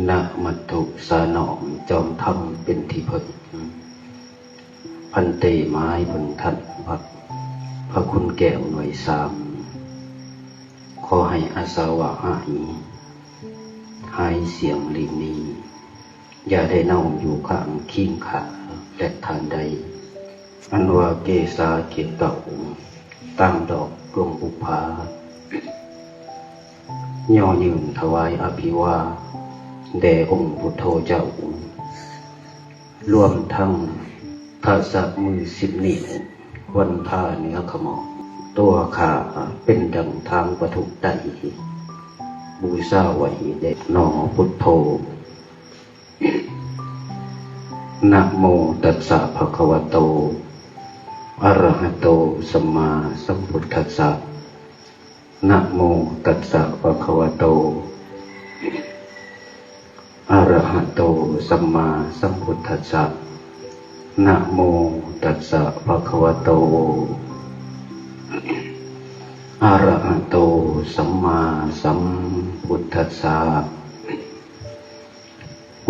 ນະມັດຖຸສານ້ອມຈອມທຳເປັນທີ່ເພິ່ງ ພັນເຕ ໝາຍເພິ່ງທັນພັກ ພະຄຸນແກ້ວໜ່ວຍສາມ ຂໍໃຫ້ອາສະວະຫາຍ ຫາຍສ່ຽງຫຼີກໜີ ຢ່າໄດ້ເນົ່າຢູ່ຂ້າງຄີງຂ້າແລະທ່ານໃດ ອັນວ່າເກສາເກດເຕົ້າ ຕາມດອກດວງບຸບຜາ ຍໍຍື່ນຖວາຍອະພິວາດແດ່ອົງພຸດໂທເຈົ້າ ລວມທັງທະສະມືສິບນິ້ວ ວັນທາເໜືອຂະໝໍ້ ຕົວຂ້າເປັນດັ່ງທາງປະທຸໄຕ ບູຊາໄຫວ້ແດ່ໜໍ່ພຸດໂທ. ນະໂມຕັດສະພະຄະວະໂຕ ອະລະຫະໂຕ ສຳມາສຳພຸດທັດສະ. ນະໂມຕັດສະພະຄະວະໂຕ ອະລະຫະໂຕ ສຳມາສຳພຸດທັດສະ. ນະໂມຕັດສະພະຄະວະໂຕ ອະລະຫະໂຕ ສຳມາສຳພຸດທັດສະ.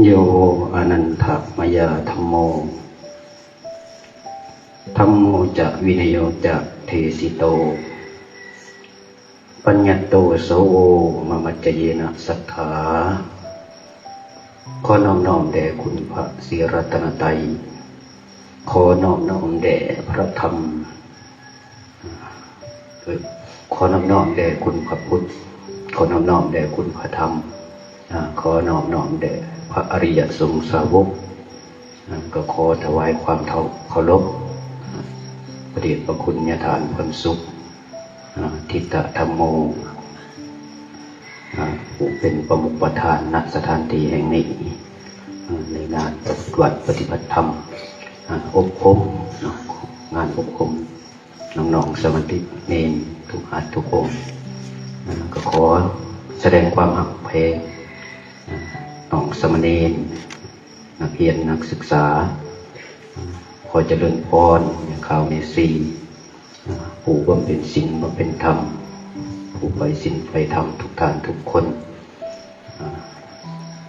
ໂຍ ອະນັນທະມະຍາ ທຳໂມ ທຳໂມຈະ ວິນະໂຍຈະ ເທສິໂຕ ປັນຍະໂຕ ສາໂວ ມະມັດຈະເຍນະ ສັດຖາ. ຂໍນອບນ້ອມແດ່ຄຸນພະສີລັດຕະນະໄຕ, ຂໍນອບນ້ອມແດ່ພະທຳ, ຂໍນອບນ້ອມແດ່ຄຸນພະພຸດ, ຂໍນອບນ້ອມແດ່ຄຸນພະທຳ, ຂໍນອບນ້ອມແດ່ພະອະລິຍະສົງສາວົກ. ກໍຂໍຖວາຍຄວາມເຄົາລົບ ພະເດດພະຄຸນຍາທ່ານ ພອນສຸກ ທິດຕະທຳໂມ ຜູ້ເປັນປະມຸກປະທານ ນະ ສະຖານທີ່ແຫ່ງນີ້ ໃນງານປະຕິບັດ ປະຕິບັດທຳ ອົບຮົມ ເນາະ ງານອົບຮົມ ນ້ອງໆ ສາມະເນນທຸກທ່ານທຸກອົງ ກໍຂໍສະແດງຄວາມຮັກແພງ ນ້ອງສາມະເນນ ນັກຮຽນນັກສຶກສາ ຂໍຈະເລີນພອນ ແມ່ຂ່າວແມ່ຊີ ຜູ້ບຳເພັນສິນບຳເພັນທຳ ຜູ້ໃຝ່ສິນໃຝ່ທຳທຸກທ່ານທຸກຄົນ.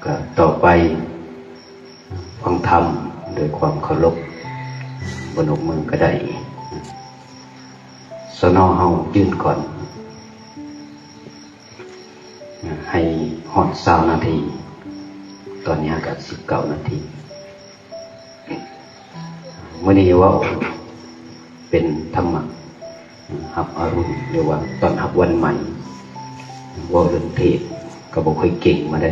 ກໍຕໍ່ໄປ ຟັງທຳດ້ວຍຄວາມເຄົາລົບ ບໍ່ນົບມືກໍໄດ້. ສນ ເຮົາຢືນກ່ອນ ໃຫ້ຮອດຊາວນາທີ, ຕອນນີ້ກໍສິບເກົ້ານາທີ. ມື້ນີ້ເວົ້າເປັນທຳມະຮັບອະລຸນ ຫຼືວ່າຕ້ອນຮັບວັນໃໝ່. ເວົ້າເລື່ອງເທດກໍບໍ່ຄ່ອຍເກັ່ງມາໄດ້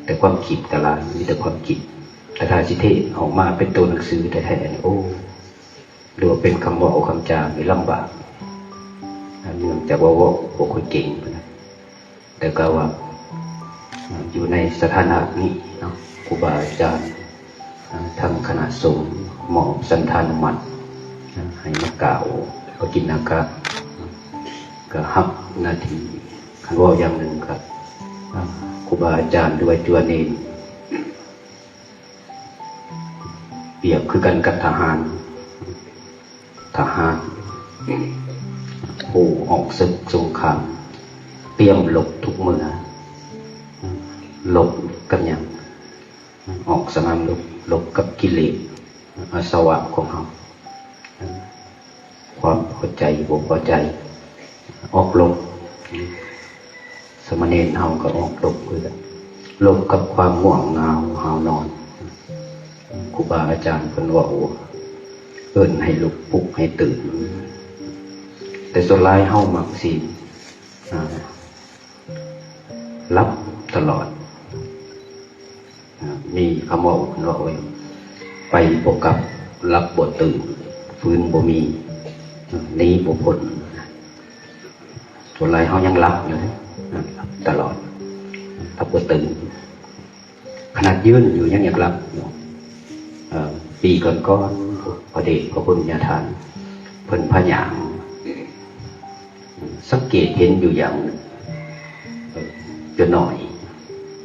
ແຕ່ຄວາມຄິດກໍຫຼາຍ ມີແຕ່ຄວາມຄິດ. ແຕ່ຖ້າຊິເທດອອກມາເປັນໂຕໜັງສືແທ້ໆ ນີ້ ໂອ້ ຫຼືວ່າເປັນຄຳເວົ້າຄຳຈານີ້ລຳບາກ ເນື່ອງຈາກວ່າເວົ້າບໍ່ຄ່ອຍເກັ່ງປານໃດ. ແຕ່ກໍວ່າ ຢູ່ໃນສະຖານະນີ້ເນາະ ຄູບາອາຈານ ທາງຄະນະສົງມອບສັນທານຸມັດ ໃຫ້ມາກ່າວປະກິນນາກະ ກໍຮັບໜ້າທີ່. ຄັນເວົ້າຢ່າງໜຶ່ງກໍ ຄູບາອາຈານ ຫຼືວ່າຈົວເນນ ປຽບຄືກັນກັບທະຫານ. ທະຫານຜູ້ອອກເສິກສົງຄາມ ຕຽມລົບທຸກເມື່ອ. ລົບກັບຫຍັງ? ອອກສະໜາມລົບ ລົບກັບກິເລດ ອາສະວະຂອງເຮົາ. ຄວາມພໍໃຈບໍ່ພໍໃຈ ອອກລົບ. ສາມະເນນເຮົາກໍອອກລົບຄືກັນ ລົບກັບຄວາມງ່ວງເຫງົາຫາວນອນ. ຄູບາອາຈານເພິ່ນເວົ້າ ເອີ້ນໃຫ້ລຸກ ປຸກໃຫ້ຕື່ນ. ແຕ່ສ່ວນຫຼາຍເຮົາມັກຊິ ອ່າ ຫຼັບຕະຫຼອດ. ອ່າ ມີຄຳເວົ້າເພິ່ນເວົ້າໄວ້ ໄປບໍ່ກັບ ຫຼັບບໍ່ຕື່ນ ຟື້ນບໍ່ມີ ໜີບໍ່ພົ້ນ. ສ່ວນຫຼາຍເຮົາຍັງຫຼັບຢູ່ເດ້ ຫຼັບຕະຫຼອດ ຫຼັບບໍ່ຕື່ນ. ຂະໜາດຢືນຢູ່ຍັງຢາກຫຼັບຢູ່. ເອີ ປີກ່ອນໆ ພະເດດພະຄຸນຍາທ່ານ ເພິ່ນພາຍ່າງ ສັງເກດເຫັນຢູ່ຢ່າງໜຶ່ງ ເອີ ຈົນນ້ອຍ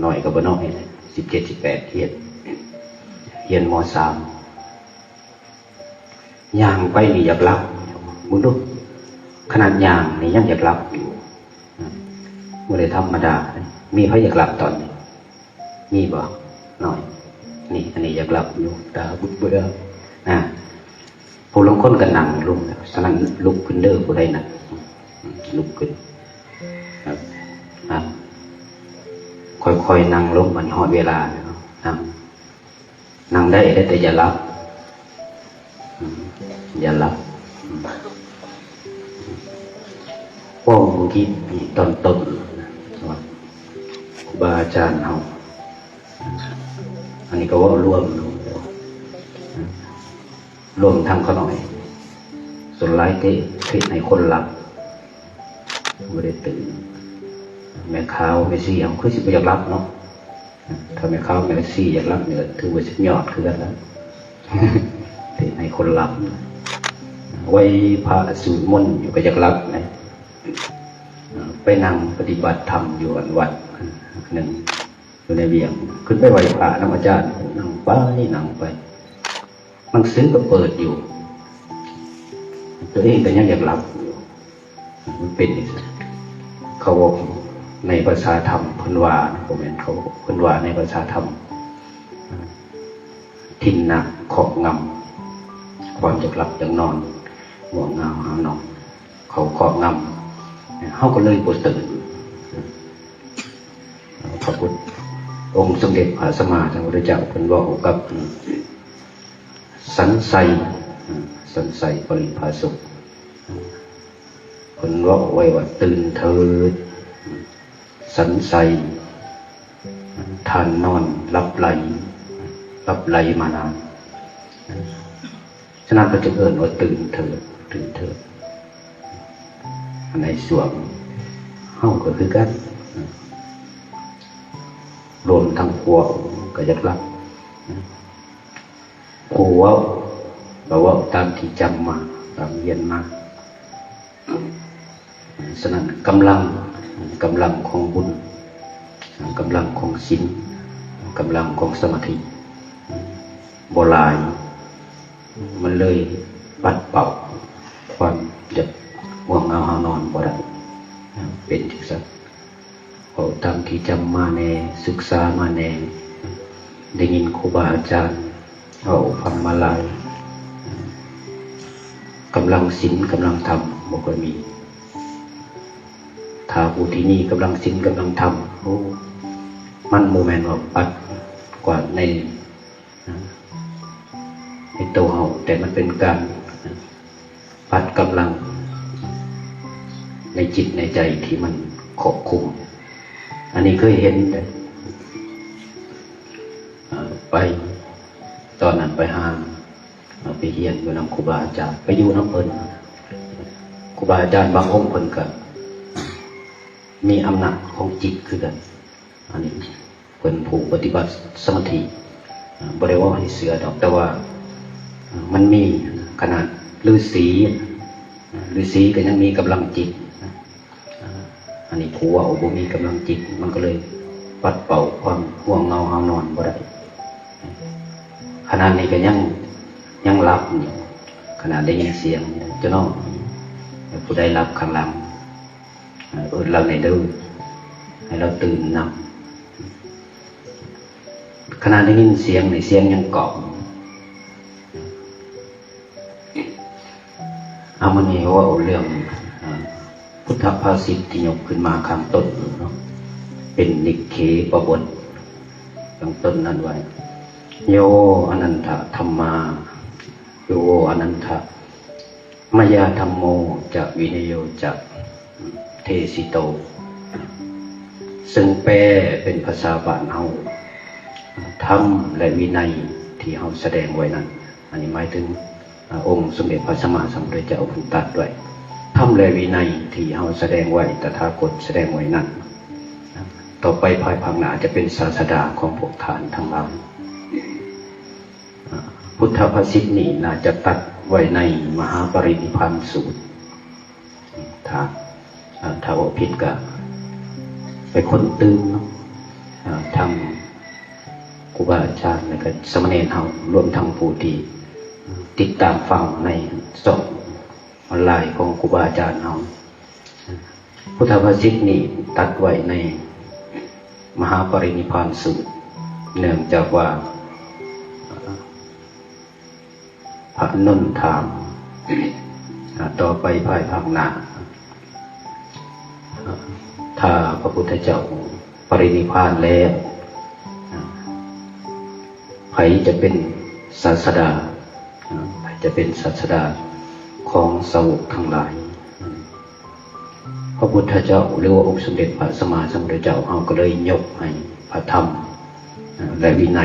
ນ້ອຍກໍບໍ່ນ້ອຍແຫຼະ ສິບເຈັດ ສິບແປດ ຮຽນ ຮຽນ ມໍສາມ ຍ່າງໄປນີ້ຢາກຫຼັບ. ເບິ່ງດູ ຂະໜາດຍ່າງນີ້ຍັງຢາກຫຼັບຢູ່. ບໍ່ໄດ້ທຳມະດາເດ້. ມີໃຜຢາກຫຼັບຕອນນີ້? ມີບໍ່? ນ້ອຍ. ນີ້ ອັນນີ້ຢາກຫຼັບຢູ່ ຕາບຸດເບື່ອນະ. ຜູ້ລາງຄົນກໍນັ່ງລົງແລ້ວ, ສະນັ້ນລຸກຂຶ້ນເດີຜູ້ໃດນະ, ລຸກຂຶ້ນ. ຄ່ອຍໆນັ່ງລົງ, ມັນຮອດເວລາແລ້ວ. ນັ່ງ ນັ່ງໄດ້ເດ້ ແຕ່ຢ່າຫຼັບ. ອືມ ຢ່າຫຼັບ. ອືມ ເວົ້າເມື່ອກີ້ນີ້ຕອນຕົ້ນນະ ວ່າຄູບາອາຈານເຮົາ ອັນນີ້ກໍເວົ້າລວມເນາະ ລວມທັງຂ້ານ້ອຍ ສ່ວນຫຼາຍເທດໃຫ້ຄົນຫຼັບ ບໍ່ໄດ້ຕື່ນ. ແມ່ຂາວແມ່ຊີເຮົາຄືຊິບໍ່ຢາກຫຼັບເນາະ. ຖ້າແມ່ຂາວແມ່ຊີຢາກຫຼັບນີ້ກໍຖືວ່າສຸດຍອດຄືກັນນະ ເຮັດໃຫ້ຄົນຫຼັບ. ໄຫວ້ພະສວດມົນຢູ່ກໍຢາກຫຼັບນະ. ໄປນັ່ງປະຕິບັດທຳຢູ່ອັນວັດໜຶ່ງ ຢູ່ໃນວຽງ, ຂຶ້ນໄປໄຫວ້ພະນຳອາຈານ, ນັ່ງໄປນັ່ງໄປ ໜັງສືກໍເປີດຢູ່ ຕົວເອງກໍຍັງຢາກຫຼັບຢູ່. ມັນເປັນຈັ່ງຊັ້ນ. ເຂົາເວົ້າໃນພາສາທຳເພິ່ນວ່ານະ, ບໍ່ແມ່ນເຂົາ, ເພິ່ນວ່າໃນພາສາທຳ ທິນນະຄອບງຳຄວາມຢາກຫຼັບຢາກນອນ, ງ່ວງເຫງົາຫາວນອນ ເຂົາຄອບງຳ ເຮົາກໍເລີຍບໍ່ຕື່ນ. ພະພຸດ ອົງສົມເດັດພະສຳມາສຳພຸດທະເຈົ້າ ເພິ່ນເວົ້າກັບສັນໄຊ, ສັນໄຊປະລິພາຊົກ ເພິ່ນເວົ້າໄວ້ວ່າ ຕື່ນເຖີດສັນໄຊ, ທ່ານນອນຫຼັບໄຫຼ, ຫຼັບໄຫຼມານານ. ສະນັ້ນເພິ່ນຈຶ່ງເອີ້ນວ່າ ຕື່ນເຖີດ, ຕື່ນເຖີດ. ໃນຊ່ວງເຮົາກໍຄືກັນ, ລວມທັງພວກກໍຢາກຫຼັບ, ຜູ້ເວົ້າກໍເວົ້າຕາມທີ່ຈຳມາ, ຕາມຮຽນມາ. ສະນັ້ນກຳລັງ, ກຳລັງຂອງບຸນ, ກຳລັງຂອງສິນ, ກຳລັງຂອງສະມາທິ ບໍ່ຫຼາຍ, ມັນເລີຍປັດເປົ່າຄວາມຢາກງ່ວງເຫງົາຫາວນອນບໍ່ໄດ້. ເປັນຈັ່ງຊັ້ນ. ເວົ້າຕາມທີ່ຈຳມາແດ່, ສຶກສາມາແດ່, ໄດ້ຍິນຄູບາອາຈານເວົ້າຟັງມາຫຼາຍ, ກຳລັງສິນກຳລັງທຳບໍ່ຄ່ອຍມີ. ຖ້າຜູ້ທີ່ມີກຳລັງສິນກຳລັງທຳ, ໂອ້, ມັນບໍ່ແມ່ນວ່າປັດກວາດໃນ ໃນໂຕເຮົາ, ແຕ່ມັນເປັນການປັດກຳລັງໃນຈິດໃນໃຈທີ່ມັນຄອບຄຸມ. ອັນນີ້ເຄີຍເຫັນເດ້, ໄປ ຕອນນັ້ນໄປຫາ, ໄປຮຽນຢູ່ນຳຄູບາອາຈານ, ໄປຢູ່ນຳເພິ່ນ. ຄູບາອາຈານບາງອົງເພິ່ນກໍມີອຳນາດຂອງຈິດຄືກັນ. ອັນນີ້ເພິ່ນຜູ້ປະຕິບັດສະມາທິ, ບໍ່ໄດ້ເວົ້າໃຫ້ເຊື່ອດອກ, ແຕ່ວ່າມັນມີຂະໜາດລືສີ, ລືສີກໍຍັງມີກຳລັງຈິດ. ອັນນີ້ຜູ້ເວົ້າບໍ່ມີກຳລັງຈິດ, ມັນກໍເລີຍປັດເປົ່າຄວາມງ່ວງເຫງົາຫາວນອນບໍ່ໄດ້. ຂະໜາດນີ້ກໍຍັງ, ຍັງຫຼັບຢູ່, ຂະໜາດໄດ້ຍິນສຽງຈະນອນ, ຜູ້ໃດຫຼັບຂ້າງຫຼັງ ເອີ້ນລາວແດ່ເດີ, ໃຫ້ລາວຕື່ນນຳ. ຂະໜາດໄດ້ຍິນສຽງນີ້, ສຽງຍັງກ້ອງ. ເອົາ ມື້ນີ້ເວົ້າເລື່ອງ ອາ ພຸດທະພາສິດທີ່ຍົກຂຶ້ນມາຂ້າງຕົ້ນເນາະ, ເປັນນິກເຂປະບົດຂ້າງຕົ້ນນັ້ນໄວ້. ໂຍ ອະນັນທະ ທຳມາ ໂຍ ອະນັນທະ ມະຍາ ທຳໂມ ຈະ ວິນະໂຍ ຈະ ເທສິໂຕ, ເຊິ່ງແປເປັນພາສາບ້ານເຮົາ, ທຳ ແລະ ວິໄນທີ່ເຮົາສະແດງໄວ້ນັ້ນ, ອັນນີ້ໝາຍເຖິງ ອາ ອົງສົມເດັດພະສຳມາສຳພຸດທະເຈົ້າເພິ່ນຕັດໄວ້, ທຳ ແລະ ວິໄນທີ່ເຮົາສະແດງໄວ້, ຕະຖາຄົດສະແດງໄວ້ນັ້ນ, ຕໍ່ໄປພາຍພາກໜ້າຈະເປັນສາສະດາຂອງພວກທ່ານທັງຫຼາຍ. ອາ ພຸດທະພາສິດນີ້ໜ້າຈະຕັດໄວ້ໃນມະຫາປະລິນິບພານສູດ. ຖ້າ ອາ ຖ້າເວົ້າຜິດກະໄປຄົ້ນຕື່ມເນາະ, ອາ ທັງຄູບາອາຈານ ແລະ ກະສາມະເນນເຮົາ, ລວມທັງຜູ້ທີ່ຕິດຕາມຟັງໃນຊ່ອງອອນລາຍຂອງຄູບາອາຈານເຮົາ. ພຸດທະພາສິດນີ້ຕັດໄວ້ໃນມະຫາປະລິນິບພານສູດ. ເນື່ອງຈາກວ່າ ພະອານົນຖາມ ອ່າ ຕໍ່ໄປພາຍພາກໜ້າ ຖ້າພະພຸດທະເຈົ້າປະລິນິບພານແລ້ວ ໃຜຈະເປັນສາດສະດາ ໃຜຈະເປັນສາດສະດາຂອງສາວົກທັງຫຼາຍ? ພະພຸດທະເຈົ້າ ຫຼືວ່າອົງສົມເດັດພະສຳມາສຳພຸດທະເຈົ້າ ເຮົາກໍເລີຍຍົກໃຫ້ພະທຳ ແລະ ວິໄນ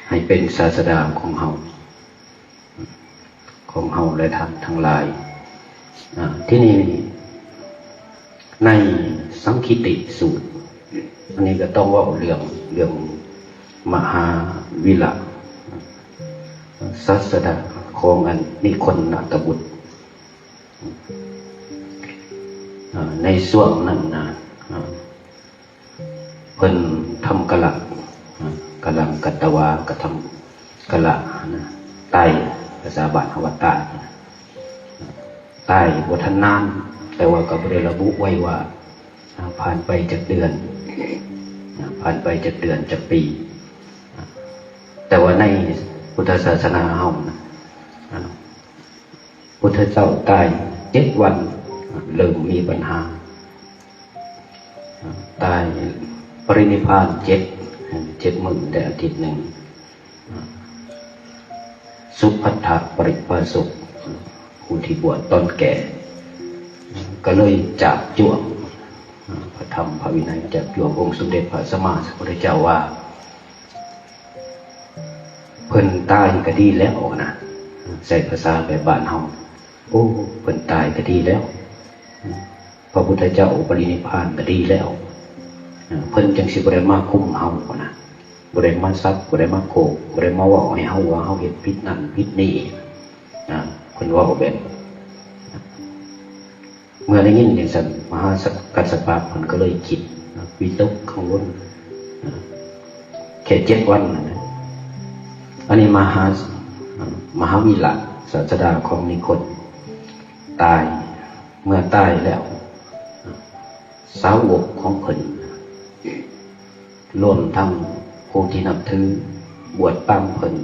ໃຫ້ເປັນສາດສະດາຂອງເຮົາ ຂອງເຮົາ ແລະ ທ່ານທັງຫຼາຍ. ອາ ທີນີ້ ໃນສັງຄີຕິສູດ ອັນນີ້ກໍຕ້ອງເວົ້າເລື່ອງ ເລື່ອງມະຫາວິລະ ສາດສະດາຂອງອັນນິຄົນນະຕະບຸດ. ອາ ໃນຊ່ວງນັ້ນນະ ອາ ເພິ່ນທຳກະລະ ອາ ກະລັງກັດຕະວາ ກະທຳກະລະນະ ຕາຍ ພາສາບ້ານເຮົາວ່າຕາຍນະ ຕາຍບໍ່ທັນນານ ແຕ່ວ່າກໍບໍ່ໄດ້ລະບຸໄວ້ວ່າ ອາ ຜ່ານໄປຈັກເດືອນ ອາ ຜ່ານໄປຈັກເດືອນຈັກປີ. ອາ ແຕ່ວ່າໃນພຸດທະສາສະໜາເຮົານະ ອາ ພຸດທະເຈົ້າຕາຍເຈັດວັນ ເລີ່ມມີບັນຫາ ຕາຍປະລິນິບພານເຈັດ ເຈັດມື້ ໄດ້ອາທິດໜຶ່ງ ສຸພັດຖະປະລິພາສົກ ຜູ້ທີ່ບວດຕອນແກ່ ກໍເລີຍຈາບຈ້ວງ ພະທຳພະວິໄນ ຈາບຈ້ວງອົງສົມເດັດພະສຳມາສຳພຸດທະເຈົ້າວ່າ ເພິ່ນຕາຍກໍດີແລ້ວນະ ໃຊ້ພາສາແບບບ້ານເຮົາ ໂອ້ ເພິ່ນຕາຍກໍດີແລ້ວ ພະພຸດທະເຈົ້າປະລິນິບພານກໍດີແລ້ວ ເພິ່ນຈັ່ງຊິບໍ່ໄດ້ມາຄຸມເຮົານະ ບໍ່ໄດ້ມາສັບ ບໍ່ໄດ້ມາໂຄກ ບໍ່ໄດ້ມາເວົ້າໃຫ້ເຮົາວ່າເຮົາເຮັດຜິດນັ້ນຜິດນີ້ ເພິ່ນເວົ້າແບບ ເມື່ອໄດ້ຍິນຈັ່ງຊັ້ນ ມະຫາກັດສະປະເພິ່ນກໍເລີຍຄິດ ນະ ວິຕົກກັງວົນ ນະ ແຄ່ເຈັດວັນນັ້ນນະ ອັນນີ້ມະຫາ ມະຫາວິລະ ສາດສະດາຂອງນິຄົນ ຕາຍ ເມື່ອຕາຍແລ້ວ ສາວົກຂອງເພິ່ນ ລວມທັງຜູ້ທີ່ນັບຖືບວດຕາມເພິ່ນ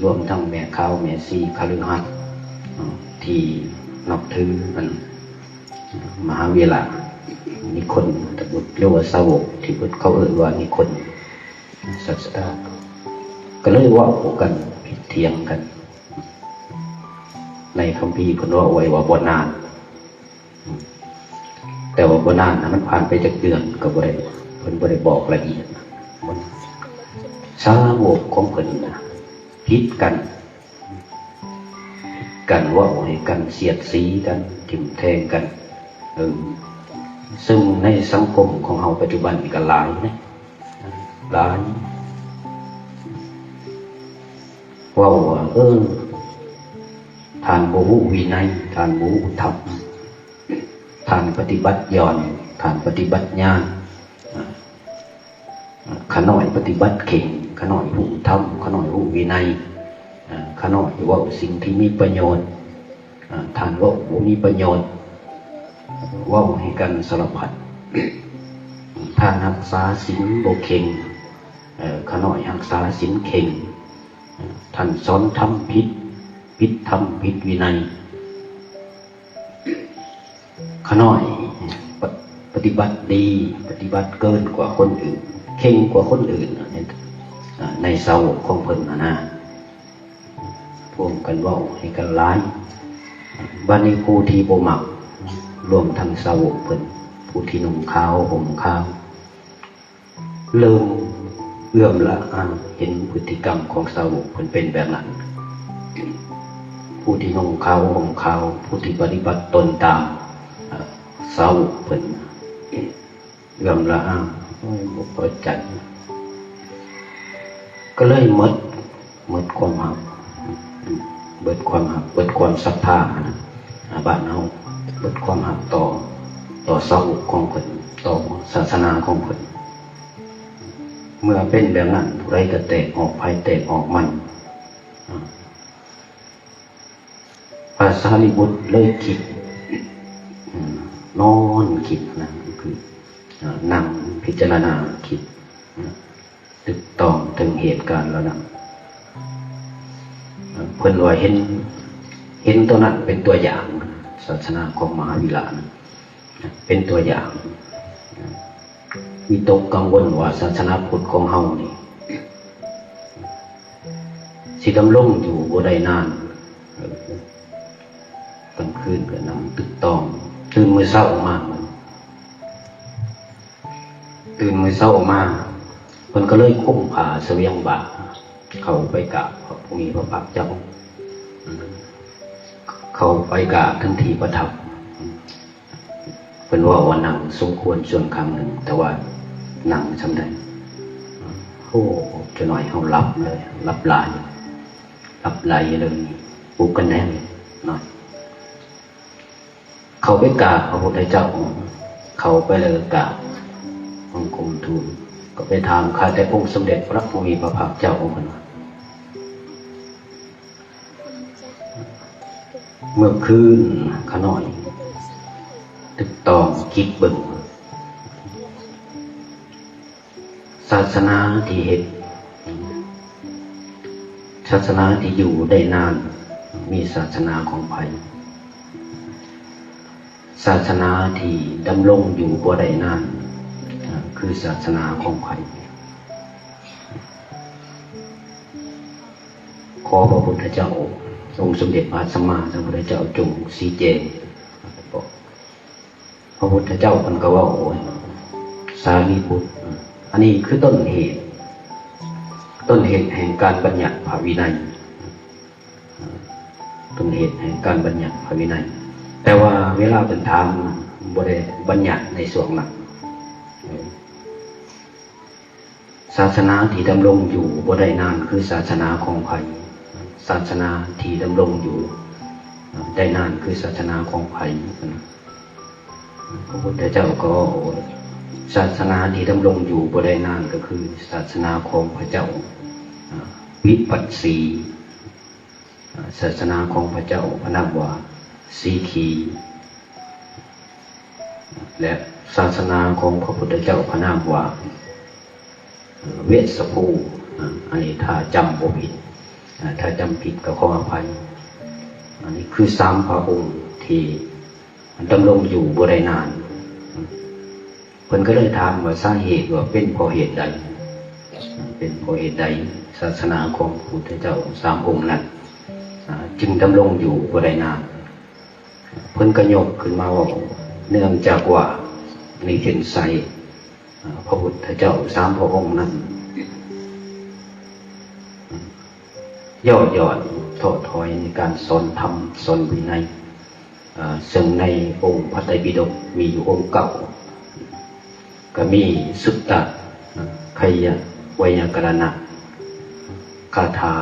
ລວມທັງແມ່ຂາວແມ່ຊີຄະລືຫັດ ທີ່ນັບຖືອັນມະຫາເວລານິຄົນນະຕະບຸດ ຫຼືວ່າສາວົກທີ່ເພິ່ນເຂົາເອີ້ນວ່ານິຄົນ ສາດສະດາ ກໍເລີຍເວົ້າກັນຜິດຖຽງກັນ ໃນຄຳພີເພິ່ນເວົ້າໄວ້ວ່າບໍ່ນານ ແຕ່ວ່າບໍ່ນານນະ ມັນຜ່ານໄປຈັກເດືອນກໍບໍ່ໄດ້ ເພິ່ນບໍ່ໄດ້ບອກລະອຽດນະ ສາວົກຂອງເພິ່ນນະ ຜິດກັນ ກັນເວົ້າໃຫ້ກັນ ສຽດສີກັນ ຖິ້ມແທງກັນ ເອີ ເຊິ່ງໃນສັງຄົມຂອງເຮົາປັດຈຸບັນນີ້ກໍຫຼາຍເດ້ ຫຼາຍ ເວົ້າວ່າ ເອີ ທ່ານບໍ່ຮູ້ວິໄນ ທ່ານບໍ່ຮູ້ທຳ ທ່ານປະຕິບັດຢ່ອນ ທ່ານປະຕິບັດຍານ ຂ້ານ້ອຍປະຕິບັດເຄັ່ງ ຂ້ານ້ອຍຮູ້ທຳ ຂ້ານ້ອຍຮູ້ວິໄນ ຂ້ານ້ອຍເວົ້າສິ່ງທີ່ມີປະໂຫຍດ ທ່ານເວົ້າບໍ່ມີປະໂຫຍດ ເວົ້າໃຫ້ກັນສາລະພັດ ທ່ານຮັກສາສິນບໍ່ເຄັ່ງ ຂ້ານ້ອຍຮັກສາສິນເຄັ່ງ ທ່ານສອນທຳຜິດ ຜິດທຳຜິດວິໄນ ຂ້ານ້ອຍປະ ປະຕິບັດດີ ປະຕິບັດເກີນກວ່າຄົນອື່ນ ເຄັ່ງກວ່າຄົນອື່ນ ໃນສາວົກຂອງເພິ່ນຫັ້ນນະ ພວມກັນເວົ້າໃຫ້ກັນຫຼາຍ ບາດນີ້ຜູ້ທີ່ບໍ່ມັກ ລວມທັງສາວົກເພິ່ນ ຜູ້ທີ່ນຸ່ງຂາວ ຫົ່ມຂາວ ເລີ່ມເອື້ອມລະອາ ເຫັນພຶດຕິກຳຂອງສາວົກເພິ່ນເປັນແບບນັ້ນ ຜູ້ທີ່ນຸ່ງຂາວ ຫົ່ມຂາວ ຜູ້ທີ່ປະຕິບັດຕົນຕາມ ເອີ ສາວົກເພິ່ນເອື້ອມລະອາ ໂອ້ຍ ບໍ່ພໍໃຈ ກໍເລີຍໝົດ ເໝິດຄວາມຮັກ ເບິດຄວາມຮັກ ເບິດຄວາມສັດທານະ ອາ ບ້ານເຮົາ ເບິດຄວາມຮັກຕໍ່ ຕໍ່ສາວົກຂອງເພິ່ນ ຕໍ່ສາສະໜາຂອງເພິ່ນ ເມື່ອເປັນແບບນັ້ນ ຜູ້ໃດກໍແຕກອອກໃຜແຕກອອກມັນ ອາ ພະສາລີບຸດເລີຍຄິດ ອາ ນອນຄິດນະ ຄື ອາ ນັ່ງພິຈາລະນາຄິດ ຕຶກຕ້ອງເຖິງເຫດການເຫຼົ່ານັ້ນ. ເພິ່ນວ່າເຫັນ ເຫັນຕົວນັ້ນເປັນຕົວຢ່າງ, ສາສະໜາຂອງມະຫາວິລະນັ້ນເປັນຕົວຢ່າງ. ວິຕົກກັງວົນວ່າສາສະໜາພຸດຂອງເຮົານີ້ຊິດຳລົງຢູ່ບໍ່ໄດ້ນານ. ກາງຄືນກໍນັ່ງຕຶກຕ້ອງ, ຕື່ນມື້ເຊົ້າມາ ຕື່ນມື້ເຊົ້າມາ ເພິ່ນກໍເລີຍຄຸມຜ້າສະຫວຽງບາດ ເຂົ້າໄປກາບພະຜູ້ມີພະພາກເຈົ້າ, ເຂົ້າໄປກາບທັງທີ່ປະທັບ. ເພິ່ນເວົ້າວ່ານັ່ງສົມຄວນສ່ວນຂ້າງໜຶ່ງ, ແຕ່ວ່ານັ່ງຊ່ຳໃດ? ໂອ້ ຈະໜ້ອຍເຮົາຫຼັບເລີຍ, ຫຼັບຫຼາຍ, ຫຼັບໄຫຼເລີຍ, ປຸກກັນແນ່ເນາະ. ເຂົ້າໄປກາບພະພຸດທະເຈົ້າ, ເຂົ້າໄປແລ້ວກໍກາບບັງຄົມທູນ, ກໍໄປຖາມຂ້າແຕ່ອົງສົມເດັດພະຜູ້ມີພະພາກເຈົ້າ, ເພິ່ນວ່າ ເມື່ອຄືນຂ້ານ້ອຍຕຶກຕ້ອງຄິດເບິ່ງ ສາສະໜາທີ່ເຮັດ ສາສະໜາທີ່ຢູ່ໄດ້ນານ ມີສາສະໜາຂອງໃຜ? ສາສະໜາທີ່ດຳລົງຢູ່ບໍ່ໄດ້ນານ ຄືສາສະໜາຂອງໃຜ? ຂໍພະພຸດທະເຈົ້າ ອົງສົມເດັດພະສຳມາສຳພຸດທະເຈົ້າ ຈົ່ງຊີ້ແຈງ. ພະພຸດທະເຈົ້າເພິ່ນກໍເວົ້າ, ໂອ້ຍ ສາລີບຸດ, ອັນນີ້ຄືຕົ້ນເຫດ, ຕົ້ນເຫດແຫ່ງການບັນຍັດພະວິໄນ, ຕົ້ນເຫດແຫ່ງການບັນຍັດພະວິໄນ. ແຕ່ວ່າເວລາເພິ່ນຖາມ ບໍ່ໄດ້ບັນຍັດໃນຊ່ວງນັ້ນ. ສາສະໜາທີ່ດຳລົງຢູ່ບໍ່ໄດ້ນານ ຄືສາສະໜາຂອງໃຜ? ສາສະໜາທີ່ດຳລົງຢູ່ໄດ້ນານ ຄືສາສະໜາຂອງໃຜ? ພະພຸດທະເຈົ້າກໍເວົ້າ, ສາສະໜາທີ່ດຳລົງຢູ່ບໍ່ໄດ້ນານ ກໍຄືສາສະໜາຂອງພະເຈົ້າວິປັດສີ. ສາສະໜາຂອງພະເຈົ້າພະນາມວ່າສີຄີ, ແລະ ສາສະໜາຂອງພະພຸດທະເຈົ້າພະນາມວ່າເວດສະພູ. ອັນນີ້ຖ້າຈຳບໍ່ຜິດ, ຖ້າຈຳຜິດກໍຂໍອະໄພ. ອັນນີ້ຄືສາມພະອົງທີ່ດຳລົງຢູ່ບໍ່ໄດ້ນານ. ເພິ່ນກໍເລີຍຖາມວ່າສາເຫດວ່າເປັນເພາະເຫດໃດ, ເປັນເພາະເຫດໃດສາສະໜາຂອງພະພຸດທະເຈົ້າສາມອົງນັ້ນ ອາ ຈຶ່ງດຳລົງຢູ່ບໍ່ໄດ້ນານ? ເພິ່ນກໍຍົກຂຶ້ນມາເວົ້າ, ເນື່ອງຈາກວ່າໃນເສັ້ນໄຊ ອາ ພະພຸດທະເຈົ້າສາມພະອົງນັ້ນ ຍໍ້ຢອນທໍ້ຖອຍໃນການສອນທຳສອນວິໄນ, ເຊິ່ງໃນອົງພະໄຕປິດົກມີຢູ່ອົງເກົ້າ, ກໍມີສຸດຕະໄຄຍະໄວຍາກະລະນະຄາຖາ,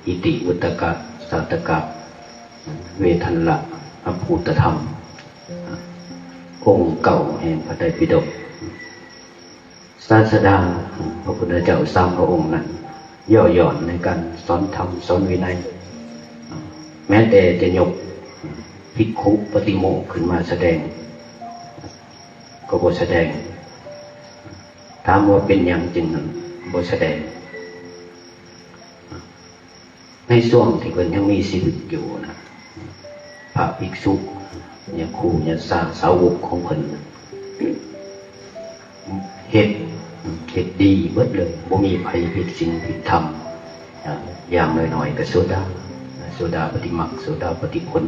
ອິຕິວຸດຕະກະສາຕະກະ, ເວທັນລະອະພູດຕະທຳ, ອົງເກົ້າແຫ່ງພະໄຕປິດົກ. ສາດສະດາພະພຸດທະເຈົ້າສາມພະອົງນັ້ນ ຍໍ້ຢອນໃນການສອນທຳສອນວິໄນ, ແມ້ແຕ່ຈະຍົກພິກຂຸປະຕິໂມກຂຶ້ນມາສະແດງ ກໍບໍ່ສະແດງ. ຖາມວ່າເປັນຫຍັງຈຶ່ງບໍ່ສະແດງ? ໃນຊ່ວງທີ່ເພິ່ນຍັງມີຊີວິດຢູ່ນະ, ພະພິກສຸ, ຍາຄູ, ຍາຊາ, ສາວົກຂອງເພິ່ນ ເຮັດ, ເຮັດດີເບິດເລີຍ, ບໍ່ມີໃຜຜິດສິນຜິດທຳ, ຢ່າງໜ້ອຍໆກໍໂສດາ, ໂສດາປະຕິມັກ, ໂສດາປະຕິຜົນ,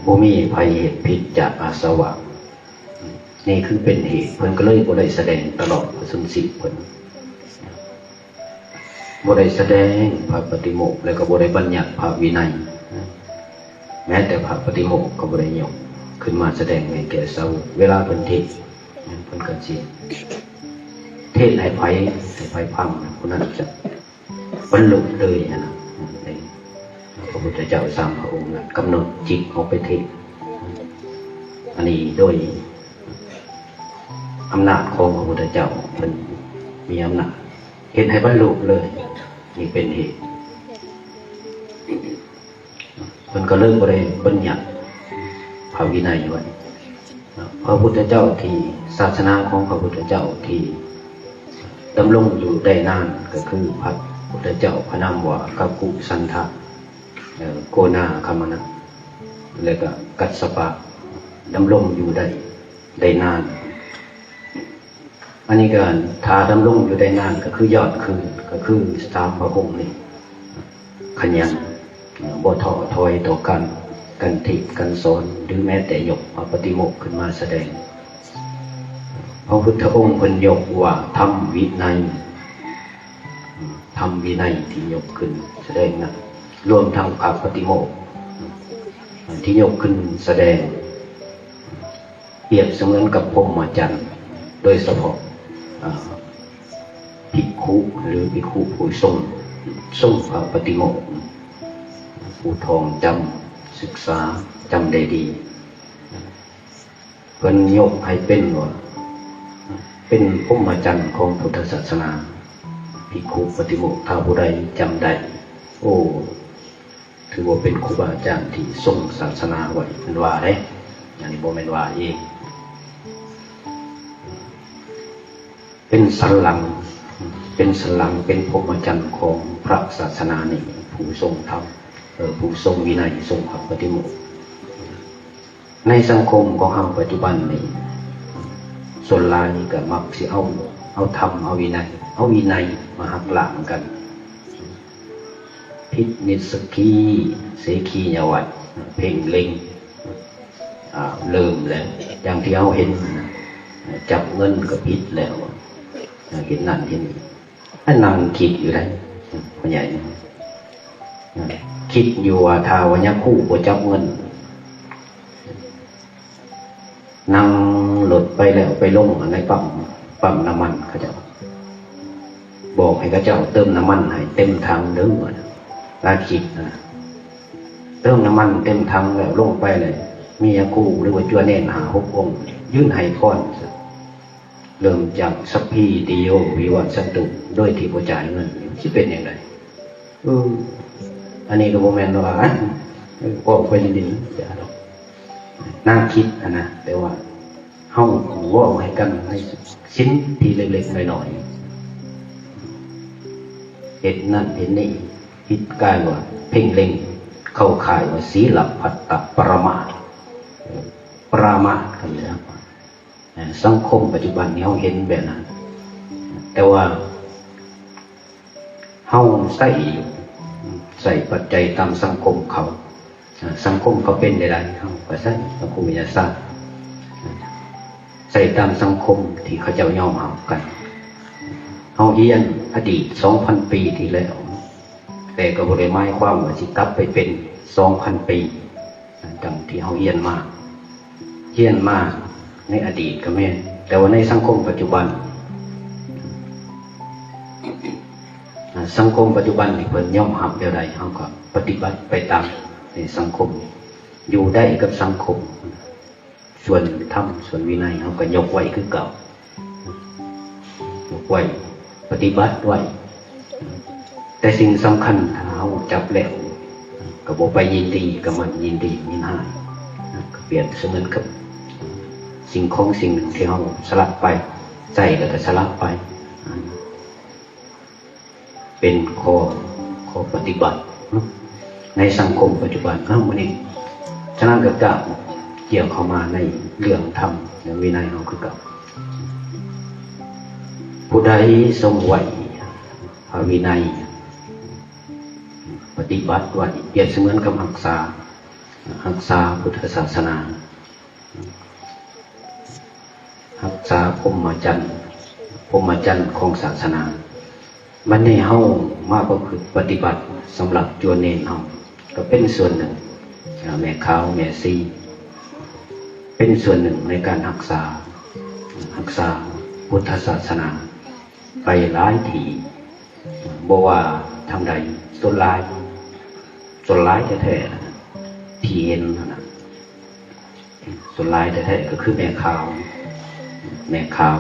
ບໍ່ມີໃຜເຮັດຜິດຈາກອາສະວະ. ນີ້ຄືເປັນເຫດ ເພິ່ນກໍເລີຍບໍ່ໄດ້ສະແດງຕະຫຼອດພະຊົນຊີບເພິ່ນ. ບໍ່ໄດ້ສະແດງພະປະຕິໂມກ ແລະ ກໍບໍ່ໄດ້ບັນຍັດພະວິໄນ, ແມ້ແຕ່ພະປະຕິໂມກກໍບໍ່ໄດ້ຍົກຂຶ້ນມາສະແດງໃຫ້ແກ່ສາວົກ. ເວລາເພິ່ນເທດ ເພິ່ນກໍຊິເທດໃຫ້ໃຜ ໃຫ້ໃຜຟັງ ຜູ້ນັ້ນຈະບັນລຸເລີຍຫັ້ນນະ. ໃນພະພຸດທະເຈົ້າສາມພະອົງນັ້ນ ກຳນົດຈິດອອກໄປເທດ, ອັນນີ້ໂດຍ ອຳນາດຂອງພະພຸດທະເຈົ້າ, ເພິ່ນມີອຳນາດເຮັດໃຫ້ບັນລຸເລີຍ. ນີ້ເປັນເຫດ ເພິ່ນກໍເລີຍບໍ່ໄດ້ບັນຍັດພະວິໄນໄວ້. ພະພຸດທະເຈົ້າທີ່ ສາສະໜາຂອງພະພຸດທະເຈົ້າທີ່ ດຳລົງຢູ່ໄດ້ນານ ກໍຄືພະພຸດທະເຈົ້າພະນາມວ່າກັກຄຸສັນທະ ເອີ ໂກນາຄະມະນະ ແລະກໍກັດສະປະ ດຳລົງຢູ່ໄດ້ ໄດ້ນານ. ອັນນີ້ກໍຖ້າດຳລົງຢູ່ໄດ້ນານ ກໍຄືຍອດຄື ກໍຄືສາມພະອົງນີ້ ຂະຫຍັນ ບໍ່ທໍ້ຖອຍຕໍ່ການກັນເທດກັນສອນ ຫຼືແມ້ແຕ່ຍົກພະປະຕິໂມກຂຶ້ນມາສະແດງ. ພະພຸດທະອົງເພິ່ນຍົກວ່າທຳວິໄນ ທຳວິໄນທີ່ຍົກຂຶ້ນສະແດງນັ້ນ ລວມທັງພະປະຕິໂມກທີ່ຍົກຂຶ້ນສະແດງ ປຽບສະເໝືອນກັບພົມມະຈັນ ໂດຍສະເພາະ ອາ ພິກຂຸ ຫຼື ພິກຂຸຜູ້ຊົງ ຊົງພະປະຕິໂມກ ຜູ້ທ່ອງຈຳ ສຶກສາ ຈຳໄດ້ດີ ເພິ່ນຍົກໃຫ້ເປັນວ່າ ເປັນພົມມະຈັນຂອງພຸດທະສາສະໜາ. ພິກຂຸປະຕິໂມກ ຖ້າຜູ້ໃດຈຳໄດ້ ໂອ້ ຖືວ່າເປັນຄູບາອາຈານທີ່ຊົງສາສະໜາໄວ້ ເພິ່ນວ່າເດ້ ອັນນີ້ບໍ່ແມ່ນວ່າເອງ ເປັນສັນຫຼັງ ເປັນສັນຫຼັງ ເປັນພົມມະຈັນຂອງພະສາສະໜານີ້ ຜູ້ຊົງທຳ ເອີ ຜູ້ຊົງວິໄນ ຊົງພະປະຕິໂມກ. ໃນສັງຄົມຂອງເຮົາປັດຈຸບັນນີ້ ສ່ວນຫຼາຍກໍມັກຊິເອົາ ເອົາທຳ ເອົາວິໄນ ເອົາວິໄນມາຫັກລ້າງກັນ ຜິດນິດສັກຄີ ເສຄີຍາວັດ ເພັ່ງເລັງ ອາ ເລີ່ມແລ້ວ ຢ່າງທີ່ເຮົາເຫັນ ຈັບເງິນກໍຜິດແລ້ວ ເຮັດນັ້ນເຮັດນີ້ ອັນນັ່ງຄິດຢູ່ໃດ໋ ພໍ່ໃຫຍ່ ຄິດຢູ່ວ່າຖ້າວ່າຍາຄູບໍ່ຈັບເງິນ ນັ່ງລົດໄປແລ້ວໄປລົງໃນປ້ຳ ປ້ຳນ້ຳມັນ ເຂົາເຈົ້າບອກໃຫ້ເຂົາເຈົ້າເຕີມນ້ຳມັນໃຫ້ເຕັມຖັງເດີ ລາວຄິດນະ ເຕີມນ້ຳມັນເຕັມຖັງແລ້ວລົງໄປເລີຍ ມີຍາຄູ ຫຼືວ່າຈົວເນນຫ້າຫົກອົງ ຢືນໃຫ້ພອນ ເລີ່ມຈາກ ສັບພີຕິໂຍ ວິວັດສັນຕຸ ໂດຍທີ່ບໍ່ຈ່າຍເງິນ ຊິເປັນຈັ່ງໃດ? ເອີ ອັນນີ້ກໍບໍ່ແມ່ນວ່າ ເອີ ເວົ້າໄປຫຼິ້ນໆ ຢ່າດອກ ໜ້າຄິດຫັ້ນນະ ແຕ່ວ່າເຮົາເວົ້າໃຫ້ກັນໃນສິ່ງທີ່ເລັກໆ ນ້ອຍໆ ເຮັດນັ້ນເຮັດນີ້ ຜິດກາຍວ່າເພັ່ງເລັງ ເຂົ້າຂ່າຍວ່າສີລະພັດຕະປະລະມາດ ປະລະມາດກັນເລີຍ. ສັງຄົມປັດຈຸບັນນີ້ເຮົາເຫັນແບບນັ້ນ ແຕ່ວ່າເຮົາໃຊ້ຢູ່ ໃຊ້ປັດໄຈຕາມສັງຄົມເຂົາ ສັງຄົມເຂົາເປັນແນວໃດ ເຮົາກໍໃຊ້ສັງຄົມວິທະຍາສາດ ໃຊ້ຕາມສັງຄົມທີ່ເຂົາເຈົ້າຍອມຮັບກັນ. ເຮົາຮຽນອະດີດສອງພັນປີທີ່ແລ້ວ ແຕ່ກໍບໍ່ໄດ້ໝາຍຄວາມວ່າຊິກັບໄປເປັນສອງພັນປີ ດັ່ງທີ່ເຮົາຮຽນມາ ຮຽນມາໃນອະດີດກໍແມ່ນ ແຕ່ວ່າໃນສັງຄົມປັດຈຸບັນ ສັງຄົມປັດຈຸບັນທີ່ເພິ່ນຍອມຮັບແນວໃດ ເຮົາກໍປະຕິບັດໄປຕາມໃນສັງຄົມ ຢູ່ໄດ້ກັບສັງຄົມ. ສ່ວນທຳ ສ່ວນວິໄນ ເຮົາກໍຍົກໄວ້ຄືເກົ່າ ຍົກໄວ້ ປະຕິບັດໄວ້ ແຕ່ສິ່ງສຳຄັນ ຖ້າເຮົາຈັບແລ້ວ ກໍບໍ່ໄປຍິນດີກັບມັນ ຍິນດີຍິນຮ້າຍ ກໍປຽບສະເໝືອນກັບສິ່ງຂອງສິ່ງໜຶ່ງທີ່ເຮົາສະຫຼະໄປ ໃຊ້ແລ້ວກໍສະຫຼະໄປ. ເປັນຂໍ້ ຂໍ້ປະຕິບັດເນາະ ໃນສັງຄົມປັດຈຸບັນເຮົາມື້ນີ້. ສະນັ້ນກໍກ່າວກ່ຽວເຂົ້າມາໃນເລື່ອງທຳ ເລື່ອງວິໄນເຮົາຄືກັນ ຜູ້ໃດຊົງໄວ້ພະວິໄນ ປະຕິບັດໄວ້ ປຽບສະເໝືອນກັບຮັກສາ ຮັກສາພຸດທະສາສະໜາ ຮັກສາພົມມະຈັນ ພົມມະຈັນຂອງສາສະໜາ. ບັດນີ້ເຮົາມາປະພຶດປະຕິບັດສຳລັບຈົວເນນເຮົາ ກໍເປັນສ່ວນໜຶ່ງ ແມ່ຂາວແມ່ຊີ ເປັນສ່ວນໜຶ່ງໃນການຮັກສາ ຮັກສາພຸດທະສາສະໜາໄປຫຼາຍທີ່ ບໍ່ວ່າທາງໃດ ສ່ວນຫຼາຍ ສ່ວນຫຼາຍແທ້ໆ ທີ່ເຫັນຫັ້ນນະ ສ່ວນຫຼາຍແທ້ໆ ກໍຄືແມ່ຂາວ ແມ່ຂາວ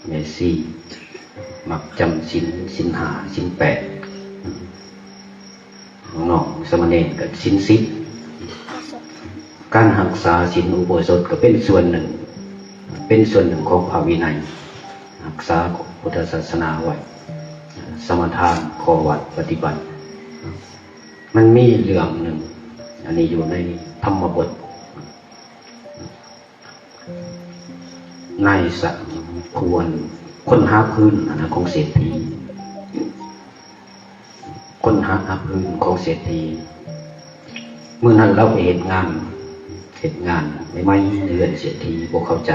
ແມ່ຊີ ມັກຈຳສິນ ສິນຫ້າ ສິນແປດ ນ້ອງສາມະເນນກໍສິນສິບ ການຮັກສາສິນອຸໂບສົດກໍເປັນສ່ວນໜຶ່ງ ເປັນສ່ວນໜຶ່ງຂອງພະວິໄນ. ຮັກສາພຸດທະສາສະໜາໄວ້ ສະມາທານ ຂໍວັດ ປະຕິບັດ. ມັນມີເລື່ອງໜຶ່ງ ອັນນີ້ຢູ່ໃນທຳມະບົດ ນາຍສະ ຄວນ ຄົນຫາພື້ນຫັ້ນນະ ຂອງເສດຖີ ຄົນຫາ ຫາພື້ນຂອງເສດຖີ. ມື້ນັ້ນລາວໄປເຮັດງານ ເຮັດງານໃໝ່ໆ ໃນເຮືອນເສດຖີ ບໍ່ເຂົ້າໃຈ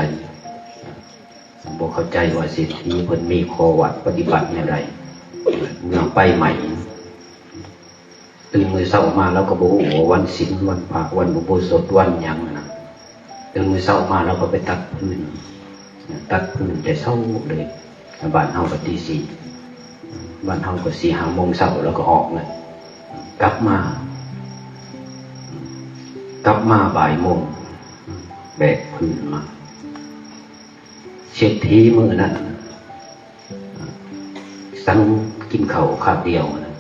ບໍ່ເຂົ້າໃຈວ່າເສດຖີເພິ່ນມີຂໍ້ວັດປະຕິບັດແນວໃດ. ເມືອງໄຟໄໝ້ ຕື່ນມື້ເຊົ້າມາລາວກໍບໍ່ຮູ້ວ່າວັນສິນ ວັນພະ ວັນອຸໂບສົດ ວັນຫຍັງຫັ້ນນະ. ຕື່ນມື້ເຊົ້າມາລາວກໍໄປຕັດຟືນ ຕັດຟືນແຕ່ເຊົ້າເລີຍ. ບ້ານເຮົາກໍຕີສີ່ ບ້ານເຮົາກໍສີ່ຫ້າໂມງເຊົ້າລາວກໍອອກເລີຍ. ກັບມາ ກັບມາບ່າຍໂມງ ແບກຟືນມາ. ເສດຖີມື້ນັ້ນ ສັງກິນເຂົ້າຄາບດຽວນະ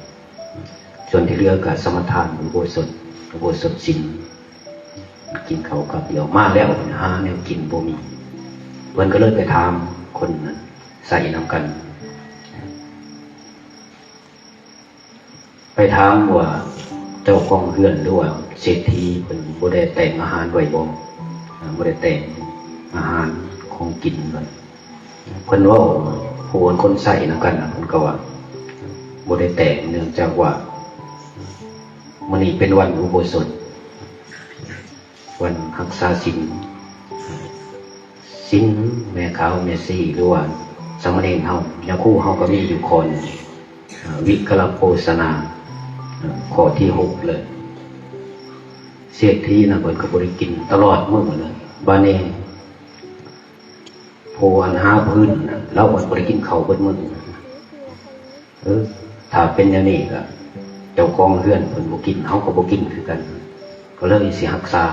ສ່ວນທີ່ເຫຼືອກໍສະມາທານ ອຸໂບສົດ ອຸໂບສົດສິນ ກິນເຂົ້າຄາບດຽວ. ມາແລ້ວຫາແນວກິນບໍ່ມີ ເພິ່ນກໍເລີຍໄປຖາມຄົນນັ້ນໃຊ້ນຳກັນ ໄປຖາມວ່າເຈົ້າຂອງເຮືອນ ຫຼືວ່າເສດຖີເພິ່ນບໍ່ໄດ້ແຕ່ງອາຫານໄວ້ບໍ່? ບໍ່ໄດ້ແຕ່ງອາຫານຂອງກິນໄວ້. ເພິ່ນເວົ້າ ຜູ້ຄົນໃຊ້ນຳກັນນະ ເພິ່ນກໍວ່າບໍ່ໄດ້ແຕ່ງ ເນື່ອງຈາກວ່າມື້ນີ້ເປັນວັນອຸໂບສົດ ວັນຮັກສາສິນ. ສິນແມ່ຂາວແມ່ຊີ ຫຼືວ່າສາມະເນນເຮົາ ຍາຄູເຮົາກໍມີຢູ່ຂໍ້ໜຶ່ງ ວິກະລະໂພຊະນາ ຂໍ້ທີຫົກເລີຍ. ເສດຖີນະ ເພິ່ນກໍບໍ່ໄດ້ກິນຕະຫຼອດມື້ເລີຍ. ບາດນີ້ ຜູ້ອັນຫາພື້ນນະ ລາວກໍບໍ່ໄດ້ກິນເຂົ້າເບິດມື້. ເອີ ຖ້າເປັນແນວນີ້ກໍ ເຈົ້າຂອງເຮືອນເພິ່ນບໍ່ກິນ ເຮົາກໍບໍ່ກິນຄືກັນ. ກໍເລີຍຊິຮັກສາ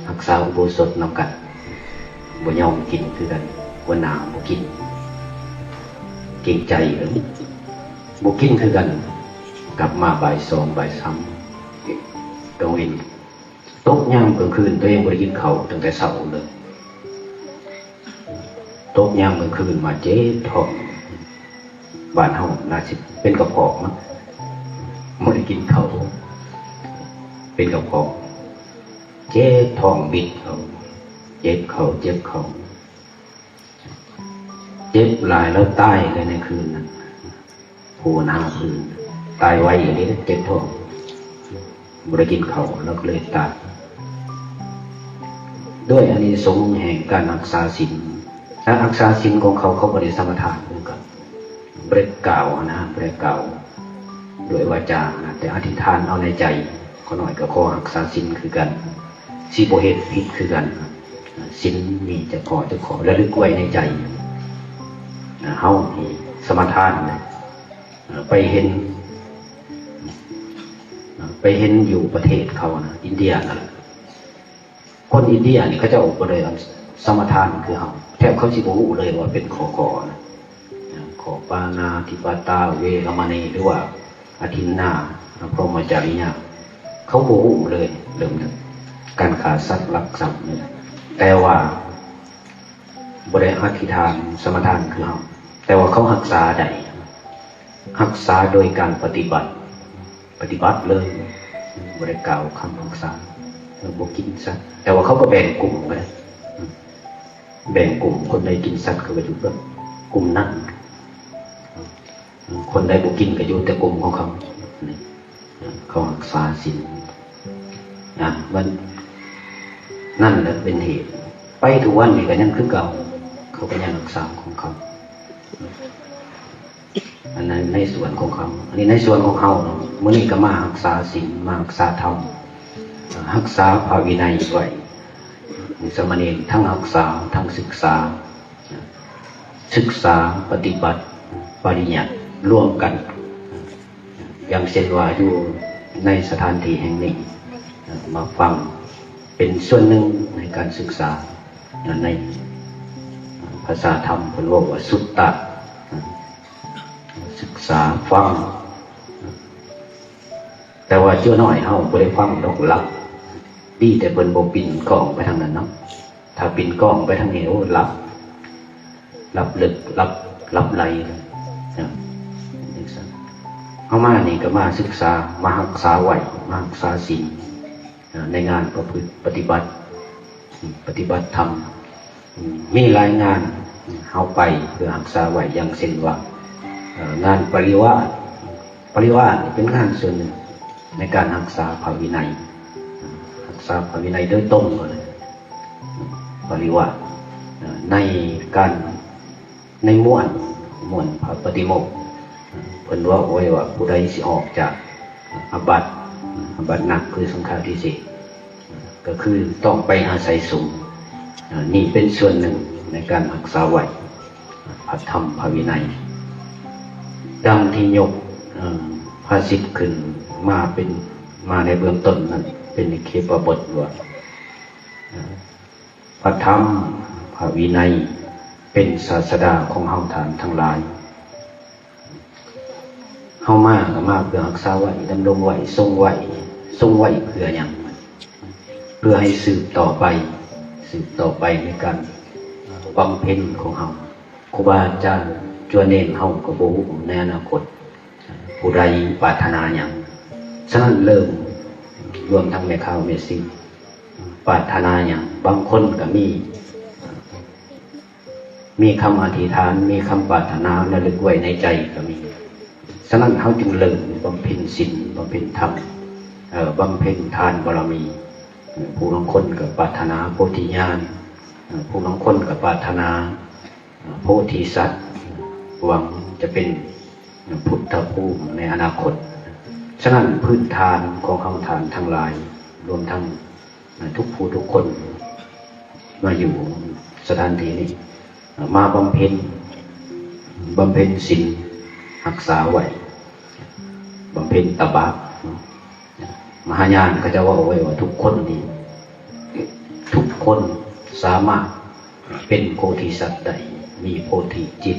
ຮັກສາອຸໂບສົດນຳກັນ ບໍ່ຍອມກິນຄືກັນ. ຫົວໜ້າບໍ່ກິນ ເກງໃຈ ເອີ ບໍ່ກິນຄືກັນ. ກັບມາບ່າຍສອງ ບ່າຍສາມ ກາງເວັນ ຕົກຍາມກາງຄືນ ຕົວເອງບໍ່ໄດ້ກິນເຂົ້າຕັ້ງແຕ່ເຊົ້າເລີຍ. ຕົກຍາມກາງຄືນມາເຈັບທ້ອງ. ບ້ານເຮົາໜ້າຊິເປັນກະເພາະມັນ ບໍ່ໄດ້ກິນເຂົ້າ ເປັນກະເພາະ ເຈັບທ້ອງບິດເຂົ້າ ເຈັບເຂົ້າ ເຈັບເຂົ້າ ເຈັບຫຼາຍ ລາວຕາຍເລີຍໃນຄືນນັ້ນ. ຜູ້ໜ້າພື້ນຕາຍໄວອີ່ຫຼີ ເຈັບທ້ອງ ບໍ່ໄດ້ກິນເຂົ້າ ລາວກໍເລີຍຕາຍ. ດ້ວຍອານິສົງແຫ່ງການຮັກສາສິນ ການຮັກສາສິນຂອງເຂົາ ເຂົາບໍ່ໄດ້ສະມາທານຄືກັນ ບໍ່ໄດ້ກ່າວນະ ບໍ່ໄດ້ກ່າວດ້ວຍວາຈານະ ແຕ່ອະທິຖານເອົາໃນໃຈ. ຂ້ານ້ອຍກໍຂໍຮັກສາສິນຄືກັນ ຊິບໍ່ເຮັດຜິດຄືກັນ. ສິນມີຈັກຂໍ້ຈັກຂໍ້ ລະລຶກໄວ້ໃນໃຈ. ເຮົານີ້ສະມາທານນະ ໄປເຫັນ ໄປເຫັນຢູ່ປະເທດເຂົານະ ອິນເດຍນະ ຄົນອິນເດຍນີ້ເຂົາເຈົ້າບໍ່ໄດ້ສະມາທານຄືເຮົາ ແທບເຂົາຊິບໍ່ຮູ້ເລີຍວ່າເປັນຂໍ້ຂໍ້ນະ ຂໍ້ປານາຕິປາຕາ ເວລະມະນີ ຫຼືວ່າອະທິນນາ ພົມມະຈາລິຍະ ເຂົາບໍ່ຮູ້ເລີຍ. ເລີ່ມຕັ້ງການຂ້າສັດລັກຊັບນີ້ ແຕ່ວ່າບໍ່ໄດ້ອະທິຖານສະມາທານຄືເຮົາ ແຕ່ວ່າເຂົາຮັກສາໄດ້ ຮັກສາໂດຍການປະຕິບັດ ປະຕິບັດເລີຍ ບໍ່ໄດ້ກ່າວຄຳຮັກສາ ເອີ ບໍ່ກິນສັດ. ແຕ່ວ່າເຂົາກໍແບ່ງກຸ່ມໄປ ແບ່ງກຸ່ມ ຄົນໃດກິນສັດເຂົາກໍຢູ່ກັບກຸ່ມນັ້ນ ຄົນໃດບໍ່ກິນກໍຢູ່ແຕ່ກຸ່ມຂອງເຂົາ. ເຂົາຮັກສາສິນນະ ມັນ ນັ້ນແຫຼະເປັນເຫດ. ໄປທຸກວັນນີ້ກໍຍັງຄືເກົ່າ ເຂົາກໍຍັງຮັກສາຂອງເຂົາ. ອັນນັ້ນໃນສ່ວນຂອງເຂົາ ອັນນີ້ໃນສ່ວນຂອງເຮົາເນາະ. ມື້ນີ້ກໍມາຮັກສາສິນ ມາຮັກສາທຳ ຮັກສາພະວິໄນໄວ້. ສາມະເນນທັງຮັກສາ ທັງສຶກສາ ສຶກສາປະຕິບັດປະລິຍັດລວມກັນ ຢ່າງເຊັ່ນວ່າຢູ່ໃນສະຖານທີ່ແຫ່ງນີ້ ມາຟັງເປັນສ່ວນໜຶ່ງໃນການສຶກສາ ໃນພາສາທຳເພິ່ນເວົ້າວ່າສຸດຕະ ສຶກສາຟັງ. ແຕ່ວ່າເຈົ້ານ້ອຍເຮົາບໍ່ໄດ້ຟັງດອກ ຫຼັບ. ດີແຕ່ເພິ່ນບໍ່ປິ່ນກ້ອງໄປທາງນັ້ນເນາະ. ຖ້າປິ່ນກ້ອງໄປທາງນີ້ ໂອ້ ຫຼັບ. ລັບເລິກ ລັບ ລັບໄຫຼເນາະ ຈັ່ງຊັ້ນ. ເຮົາມານີ້ກໍມາສຶກສາ ມາຮັກສາໄວ້ ມາຮັກສາສິນ ໃນງານປະພຶດປະຕິບັດ ປະຕິບັດທຳ. ມີຫຼາຍງານເຮົາໄປເພື່ອຮັກສາໄວ້ ຢ່າງເຊັ່ນວ່າ ເອີ ງານປະລິວາດ. ປະລິວາດນີ້ເປັນງານສ່ວນໜຶ່ງໃນການຮັກສາພະວິໄນ ຮັກສາພະວິໄນໂດຍຕົງເລີຍ. ປະລິວາດ ເອີ ໃນການ ໃນມ້ວນ ມ້ວນພະປະຕິໂມກ ເພິ່ນເວົ້າໄວ້ວ່າ ຜູ້ໃດຊິອອກຈາກອາບັດ ອາບັດໜັກຄືສັງຄະທິເສດ ກໍຄືຕ້ອງໄປອາໄສສົງ. ນີ້ເປັນສ່ວນໜຶ່ງໃນການຮັກສາໄວ້ພະທຳພະວິໄນ. ດັ່ງທີ່ຍົກພາສິດຂຶ້ນມາເປັນ ມາໃນເບື້ອງຕົ້ນນັ້ນ ເປັນເຂປະບົດວ່າ ພະທຳພະວິໄນເປັນສາດສະດາຂອງເຮົາທ່ານທັງຫຼາຍ. ເຮົາມາກໍມາເພື່ອຮັກສາໄວ້ ດຳລົງໄວ້ ຊົງໄວ້. ຊົງໄວ້ເພື່ອຫຍັງ? ເພື່ອໃຫ້ສືບຕໍ່ໄປ ສືບຕໍ່ໄປໃນການບຳເພັນຂອງເຮົາ. ຄູບາອາຈານຈົວເນນເຮົາກໍບໍ່ຮູ້ໃນອະນາຄົດ ຜູ້ໃດປາດຖະໜາຫຍັງ. ສະນັ້ນເລີ່ມ ລວມທັງແມ່ຂ່າວແມ່ຊີ ປາດຖະໜາຫຍັງ? ບາງຄົນກໍມີ ມີຄຳອະທິຖານ ມີຄຳປາດຖະໜາລະລຶກໄວ້ໃນໃຈກໍມີ. ສະນັ້ນເຮົາຈຶ່ງເລີ່ມບຳເພັນສິນ ບຳເພັນທຳ ເອີ ບຳເພັນທານບາລະມີ. ຜູ້ລາງຄົນກໍປາດຖະໜາໂພທິຍານ ເອີ ຜູ້ລາງຄົນກໍປາດຖະໜາ ໂພທິສັດ ຫວັງຈະເປັນພຸດທະພູມໃນອະນາຄົດ. ສະນັ້ນພື້ນຖານຂອງເຮົາທ່ານທັງຫຼາຍ ລວມທັງທຸກຜູ້ທຸກຄົນມາຢູ່ສະຖານທີ່ນີ້ ມາບຳເພັນ ບຳເພັນສິນ ຮັກສາໄວ້ ບຳເພັນຕະບະ. ມະຫາຍານເຂົາເຈົ້າເວົ້າໄວ້ວ່າ ທຸກຄົນນີ້ ທຸກຄົນສາມາດເປັນໂພທິສັດໄດ້ ມີໂພທິຈິດ.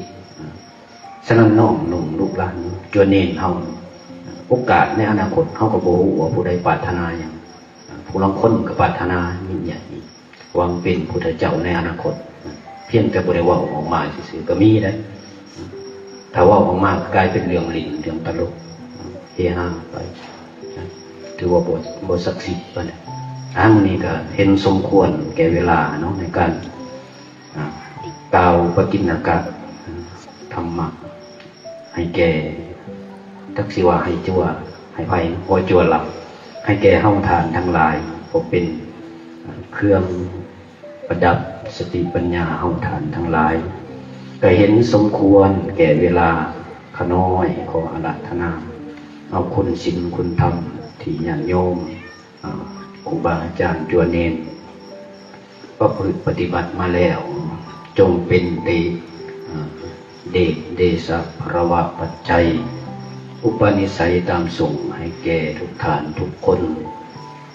ສະນັ້ນນ້ອງນຸ່ງລູກຫຼານຈົວເນນເຮົາ ໂອກາດໃນອະນາຄົດເຮົາກໍບໍ່ຮູ້ວ່າຜູ້ໃດປາດຖະໜາຫຍັງ. ຜູ້ລາງຄົນກໍປາດຖະໜາຍິ່ງໃຫຍ່ ຫວັງເປັນພຸດທະເຈົ້າໃນອະນາຄົດ ພຽງແຕ່ບໍ່ໄດ້ເວົ້າອອກມາຊື່ໆ ກໍມີໄດ໋. ຖ້າເວົ້າອອກມາກໍກາຍເປັນເລື່ອງຫຼິ້ນ ເລື່ອງຕະຫຼົກ ເຮຮາໄປ ຖືວ່າບໍ່ ບໍ່ສັກສິດປານໃດ. ອ່າ ມື້ນີ້ກໍເຫັນສົມຄວນແກ່ເວລາເນາະ ໃນການ ອ່າ ກ່າວປະກິນນະກະທຳມະ ໃຫ້ແກ່ ຈັກຊິວ່າໃຫ້ຈົວ ໃຫ້ໃຜ ບໍ່ຈົວລະ ໃຫ້ແກ່ເຮົາທ່ານທັງຫຼາຍ ກໍເປັນເຄື່ອງປະດັບສະຕິປັນຍາເຮົາທ່ານທັງຫຼາຍ. ກໍເຫັນສົມຄວນແກ່ເວລາ ຂ້ານ້ອຍຂໍອາລາທະນາເອົາຄຸນສິນຄຸນທຳທີ່ຍາດໂຍມ ອ່າ ຄູບາອາຈານຈົວເນນ ປະພຶດປະຕິບັດມາແລ້ວ ຈົ່ງເປັນເດ ເດດເດຊະພະລະວະປັດໄຈ ອຸປະນິໄສຕາມສົ່ງໃຫ້ແກ່ທຸກທ່ານທຸກຄົນ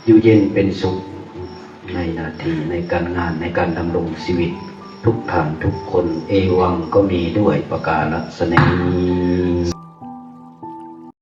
ຢູ່ເຢັນເປັນສຸກໃນໜ້າທີ່ ໃນການງານ ໃນການດຳລົງຊີວິດ ທຸກທ່ານທຸກຄົນ. ເອວັງກໍມີດ້ວຍປະກາລະສະເນ.